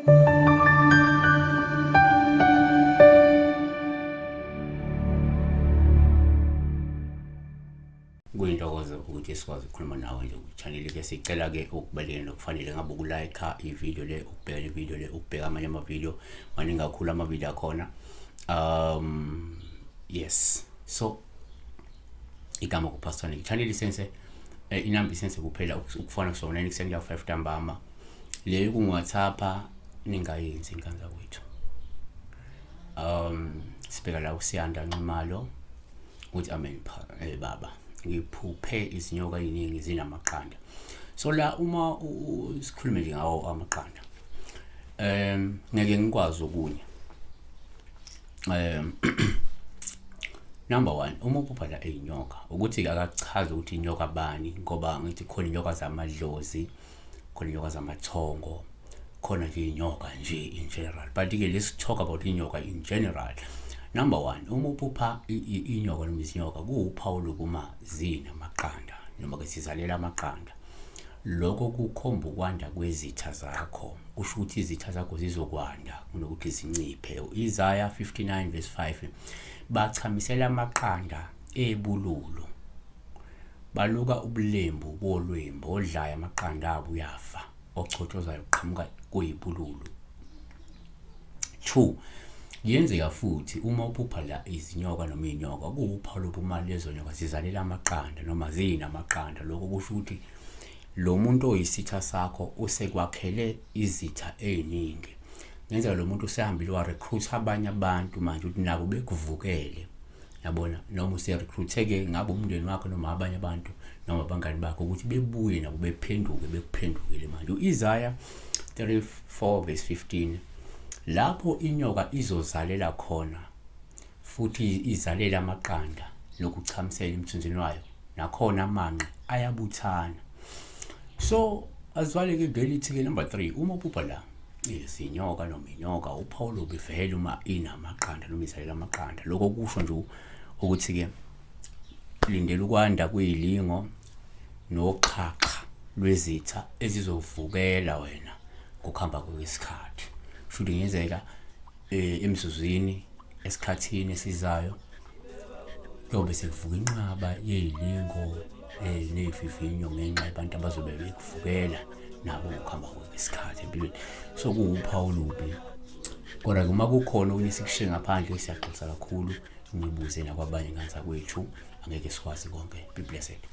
Kuyintokozo ukuthi sikwazi ukukhuluma nawe nje ku-channel ke. Sicela ke ukubalekela nokufanele ngabe ukulike i-video le, ukubheka le video le, ukubheka amanye ama-video, maningi kakhulu ama-video akhona. Yes, so igama kuPastor Nick, channel isense inamba isense kuphela ukufona kusona 9 ekuseni kuya 5 ntambama. Leyo kungu-WhatsApp, ningayenzi inkanza kwethu. Sibheka la uSiyanda Nxumalo uthi amen baba, ngiphuphe izinyoka eziningi zinamaqanda. So la uma sikhulume nje ngawo amaqanda, ngeke ngikwazi okunye. Number 1, uma uphupha la eyinyoka, ukuthi akachaze ukuthi inyoka bani, ngoba ngithi khona inyoka zamadlozi, khona inyoka zamathongo, khona nje inyoka nje in general, but ke let's talk about inyoka in general. Number 1, uma uphupha inyoka noma izinyoka, kuwuphawu lokuma zinamaqanda noma ke sizalela amaqanda. Lokho kukhomba ukwanda kwezitha zakho, kusho ukuthi izitha zakho zizokwanda kunokuthi zinciphe. Isaiah 59 verse 5, bachamisela amaqanda ebululu, baluka ubulembu bolwembu, odlayo amaqanda abo uyafa, ochothozayo uqhamuka kuyibululu. 2, kuyenzeka futhi uma uphupha la izinyoka noma iy'nyoka, kuwuphawu lokuba lezo nyoka zizalela amaqanda noma zinamaqanda. Lokho kusho ukuthi lo muntu oyisitha sakho usekwakhele izitha ey'ningi. Ngenzeka lo muntu usehambile wa-recruit abanye abantu manje ukuthi nabo bekuvukele, yabona, noma use-recruit-ke ngabe umndeni wakho noma abanye abantu noma abangani bakho ukuthi bebuye nabo bephenduke bekuphendukele manje. U-Isaiah 34 verse 15, lapho inyoka izozalela khona futhi izalela amaqanda nokuchamisela emthunzini wayo, nakhona amanqe ayabuthana. So azwale-ke ngelithi-ke number 3, uma uphupha la izinyoka noma inyoka, uphawu lobi vele uma inamaqanda noma izalela amaqanda. Lokho kusho nje ukuthi-ke lindela ukwanda kweyilingo noxhaxha lwezitha ezizovukela wena ngokuhamba kwesikhathi. Shuthi ngenzeka emzuzwini esikhathini esizayo kuyobe sekuvuka inqaba yeyilingo ney'vivinyo ngenxa yabantu abazobe bekuvukela nabo ngokuhamba kwesikhathi empilweni. So kuwuphawu olubi, kodwa-ke uma kukhona okunye esikushiye ngaphandle siyaxolisa kakhulu, nibuze nakwabanye ngane zakwethu, angeke sikwazi konke. Be blessed.